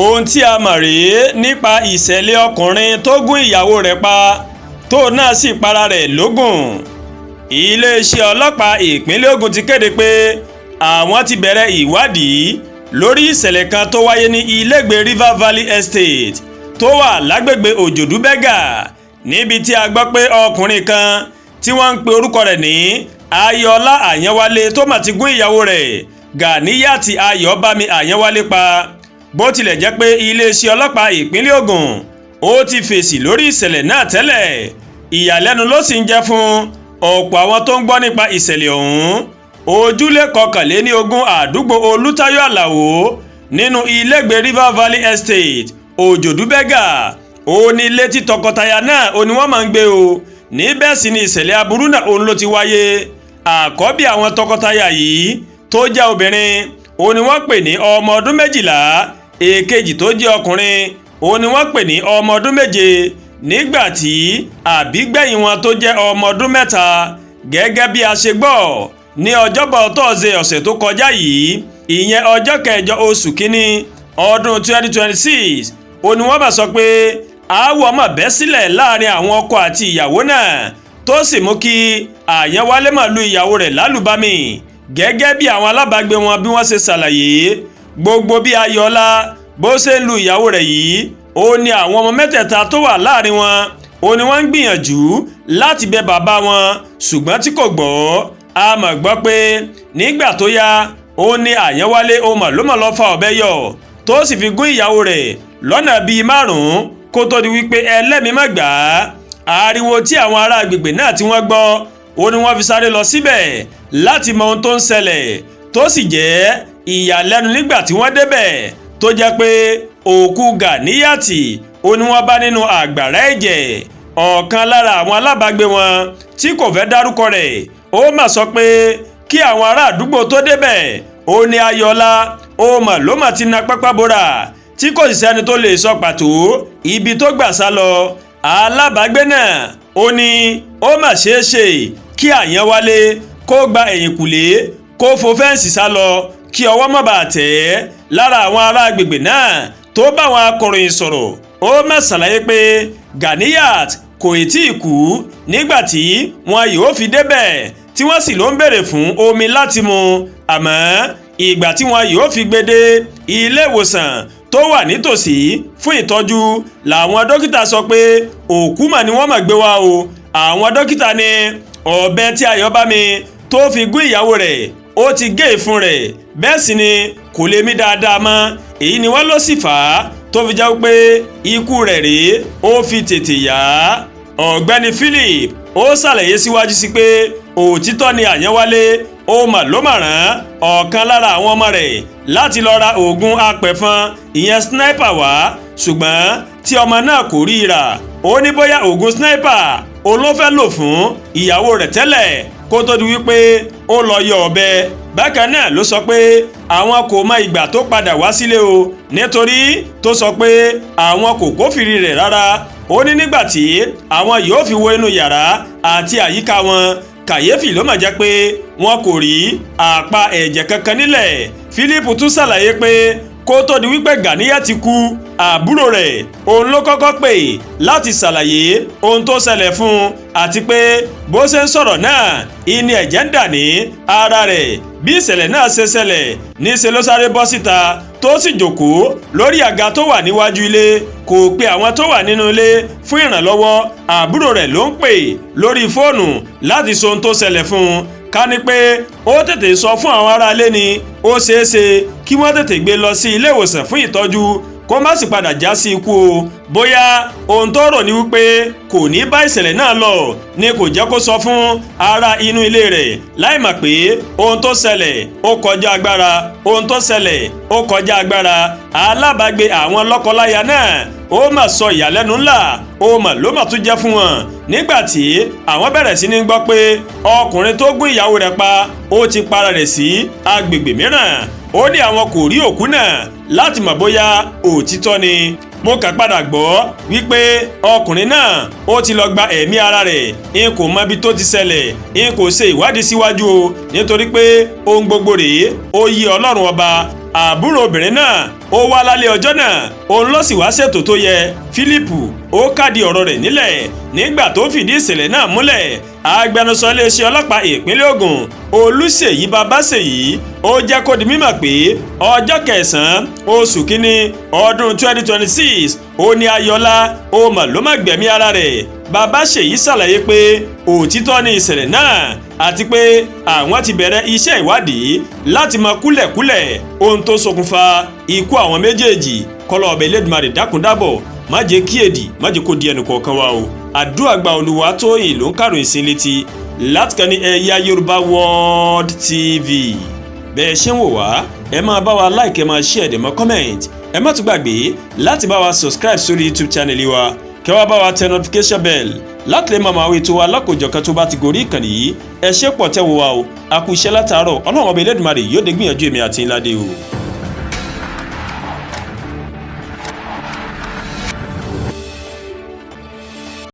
Ohun tí a mọ̀ rèé nípa ìṣẹ̀lẹ̀ ọkùnrin tó gún ìyàwó rẹ̀ pa, tóun náà sì para rẹ̀ lógún. Iléeṣẹ́ ọlọ́pàá ìpínlẹ̀ Ògùn ti kéde pé àwọn ti bẹ̀rẹ̀ ìwádìí lórí ìṣẹ̀lẹ̀ kan tó wáyé ní ilégbè River Valley Estate tó wà lágbègbè Òjòdú Bẹ́gà, níbi tí a gbọ́ pé ọkùnrin kan tí wọ́n ń pe orúkọ rẹ̀ ní Ayọ̀ọ́lá Àyànwálé tó mà ti gún ìyàwó rẹ̀ Gàníyàtì Ayọ̀bámi Àyànwálé pa. Bó tilẹ̀ jẹ́ pé iléeṣẹ́ ọlọ́pàá ìpínlẹ̀ Ògùn ó ti fèsì lórí ìṣẹ̀lẹ̀ náà tẹ́lẹ̀, ìyàlẹ́nu ló sì ń jẹ́ fún ọ̀pọ̀ àwọn tó ń gbọ́ nípa ìṣẹ̀lẹ̀ ọ̀hún. Ojúlé 21, àdúgbò Olùtayọ̀ Àlàó, nínú ilégbè River Valley Estate, Òjòdú Bẹ́gà, ó ní ilé tí tọkọtaya náà ó ní wọ́n máa ń gbé o. Níbẹ̀ sì ni ìṣẹ̀lẹ̀ aburú náà òun ló ti wáyé. Àkọ́bí àwọn tọkọtaya yìí tó jẹ́ obìnrin ó ní wọ́n pè ní ọmọ ọdún 12. Èkejì tó jẹ́ ọkùnrin ó ní wọ́n pè ní ọmọ ọdún 7, nígbà tí àbígbẹ̀yìn wọn tó jẹ́ ọmọ ọdún 3. Gẹ́gẹ́ bí a ṣe gbọ́, ní Ọjọ́bọ̀ Tọ́sídẹ̀ẹ́ ọ̀sẹ̀ tó kọjá yìí, ìyẹn ọjọ́ 8 oṣù kínní ọdún 2026, ó ní wọ́n bá sọ pé aáwọ̀ mà bẹ́ sílẹ̀ láàrin àwọn ọkọ àti ìyàwó náà, tó sì mú kí Àyànwálé mà lu ìyàwó rẹ̀ lálùbami. Gẹ́gẹ́ bí àwọn alábàágbé wọn bí wọ́n ṣe ṣàlàyé, gbogbo bí Ayọ̀ọ́lá bó ṣe ń lu ìyàwó rẹ̀ yìí, ó ní àwọn ọmọ mẹ́tẹ̀ẹ̀ta tó wà láàrin wọn ó ní wọ́n ń gbìyànjú láti bẹ bàbá wọn, ṣùgbọ́n tí kò gbọ́. A mọ̀ gbọ́ pé nígbà tó yá, ó ní Àyànwálé ó mọ̀ ló mọ̀ lọ́ fa ọ̀bẹ yọ, tó sì fi gún ìyàwó rẹ̀ lọ́nà bíi márùn-ún kó tó di wípé ẹlẹ́mìí má gbà á. Ariwo tí àwọn ará agbègbè náà tí wọ́n gbọ́, ó ní wọ́n fi sáré lọ síbẹ̀ láti mọ ohun tó ń ṣẹlẹ̀, tó sì jẹ́ ìyàlẹ́nu nígbà tí wọ́n débẹ̀, tó jẹ́ pé òkú Gàníyàtì ó ní wọ́n bá nínú àgbàrá ẹ̀jẹ̀. Ọ̀kan lára àwọn alábàágbé wọn tí kò fẹ́ dárúkọ rẹ̀, ó mà sọ pé kí àwọn ará àdúgbò tó débẹ̀, ó ní Ayọ̀ọ́lá ó mà ló mà ti na pápá bora, tí kò sì sẹ́ni tó lè sọ pàtó ibi tó gbà sá lọ. Alábàágbé náà ó ní ó mà ṣeé ṣe kí Àyànwálé kó gba ẹ̀yìnkùlé, kó fo fẹ́ǹsì sá lọ kí ọwọ́ má bàa tẹ̀ ẹ́. Lára àwọn ará agbègbè náà tó bá àwọn akọ̀ròyìn sọ̀rọ̀, ó má ṣàlàyé pé Ganiyat kò tí ì kú nígbà tí wọn yóò fi débẹ̀, tí wọ́n sì ló ń béèrè fún omi láti mu. Àmọ́ ìgbà tí wọn yóò fi gbé dé ilé ìwòsàn tó wà nítòsí fún ìtọ́jú, làwọn dókítà sọ pé òkú mà ni wọ́n mà gbé wá o. Àwọn dókítà ní ọ̀bẹ tí Ayọ̀bámi tó fi gún ìyàwó rẹ̀, ó ti gé ìfun rẹ̀, bẹ́ẹ̀ sì ni kò lè mí dáadáa mọ́. Èyí ni wọ́n ló sì fà á tó fi jẹ́ pé ikú rẹ̀ rèé ó fi tètè yá. Ọ̀gbẹ́ni Philip ó ṣàlàyé síwájú sí pé òtítọ́ ni Àyànwálé ó mà ló mà rán ọ̀kan lára àwọn ọmọ rẹ̀ láti lọ ra oògùn apẹ̀fọn, ìyẹn sniper wá, ṣùgbọ́n tí ọmọ náà kò rí i rà. Ó ní bóyá oògùn sniper òun ló fẹ́ lò fún ìyàwó rẹ̀ tẹ́lẹ̀ kó tó di wípé ó lọ yọ ọ̀bẹ. Bákan náà ló sọ pé àwọn kò mọ ìgbà tó padà wá sílé o, nítorí tó sọ pé àwọn kò kófìrí rẹ̀ rárá. Ó ní nígbà tí àwọn yóò fi wo inú yàrá àti àyíká wọn, kàyéfì ló mà jẹ́ pé wọn kò rí àpá ẹ̀jẹ̀ kankan nílẹ̀. Philip tún ṣàlàyé pé kó tó di wípé Gàníyà ti kú, àbúrò rẹ̀ òun ló kọ́kọ́ pè láti ṣàlàyé ohun tó ṣẹlẹ̀ fún un, àti pé bó ṣe ń sọ̀rọ̀ náà ìní ẹ̀jẹ̀ ń dà ní ara rẹ̀. Bí ìṣẹ̀lẹ̀ náà ṣe ṣẹlẹ̀, níṣẹ́ ló sáré bọ́ síta, tó sì jókòó lórí àga tó wà níwájú ilé. Kò pe àwọn tó wà nínú ilé fún ìrànlọ́wọ́, àbúrò rẹ̀ ló ń pè lórí fóònù láti sọ ohun tó ṣẹlẹ̀ fún un. Ká ní pé ó tètè sọ fún àwọn aráalé ni, ó ṣeé ṣe kí wọ́n tètè gbé lọ sí ilé ìwòsàn fún ìtọ́jú, kó má sì padà já sí ikú o. Bóyá ohun tó rò ní wípé kò ní bá ìṣẹ̀lẹ̀ náà lọ ni kò jẹ́ kó sọ fún ará inú ilé rẹ̀, láì mọ̀ pé ohun tó ṣẹlẹ̀ ó kọjá agbára, ohun tó ṣẹlẹ̀ ó kọjá agbára. Alábàágbé àwọn lọ́kọláya náà ó mà sọ ìyàlẹ́nu ńlá ó mà ló mà tún jẹ́ fún wọn nígbà tí àwọn bẹ̀rẹ̀ sí ní gbọ́ pé ọkùnrin tó gún ìyàwó rẹ̀ pa ó ti para rẹ̀ sí agbègbè mìíràn. Ó ní àwọn kò rí òkú náà láti mọ̀ bóyá òtítọ́ ni. Mo kàn padà gbọ́ wípé ọkùnrin náà ó ti lọ gba ẹ̀mí ara rẹ̀. N kò mọ ibi tó ti ṣẹlẹ̀, n kò ṣe ìwádìí síwájú o, nítorí pé ohun gbogbo rèé ó yí Ọlọ́run Ọba. Àbúrò obìnrin náà Ó wá lálẹ́ ọjọ́ náà, òun ló sì wá ṣètò tó yẹ. Philip ó kádìí ọ̀rọ̀ rẹ̀ nílẹ̀ nígbà tó fìdí ìṣẹ̀lẹ̀ náà múlẹ̀. Agbẹnusọ iléeṣẹ́ ọlọ́pàá ìpínlẹ̀ Ògùn, Olùṣèyí Babáṣèyí, ó jẹ́ kó di mímọ̀ pé ọjọ́ kẹsàn-án oṣù kínní ọdún 2026 ó ní Ayọ̀lá ó mà ló má gbẹ̀mí ara rẹ̀. Babáṣèyí ṣàlàyé pé òtítọ́ ni ìṣẹ̀lẹ̀ náà àti pé àwọn ti bẹ̀rẹ̀ iṣẹ́ ìwádìí láti mọ kúlẹ̀kúlẹ̀ ohun tó ṣokùnfà ikú àwọn méjèèjì. Kọ́lọ́ ọbẹ̀ Elédùmarè dákúndábọ̀ má jẹ́ kí èdì má jẹ́ kó di ẹnì kọ̀ọ̀kan wa o. Àdúrà gba. Olúwatóyìn ló ń kàròyìn sí létí láti kàn ní Ẹ̀yà Yorùbá World TV. Bẹ́ẹ̀ ṣe ń wò wá, ẹ máa bá wa like, ẹ máa share, ẹ máa comment. Ẹ má tún gbàgbé láti bá wa subscribe sórí YouTube channel wa, kẹ́ wá bá wa tẹ notification bell láti lè máa mọ àwọn ètò wa lákòjọ̀kan tó bá ti gorí ìkànnì yìí. Ẹ ṣé pọ̀ tẹ́ wo wa o. A kú iṣẹ́ látàárọ̀. Ọlọ́run ọba Elédùmarè yóò dé gbìyànjú èmi àti ńlá dé o.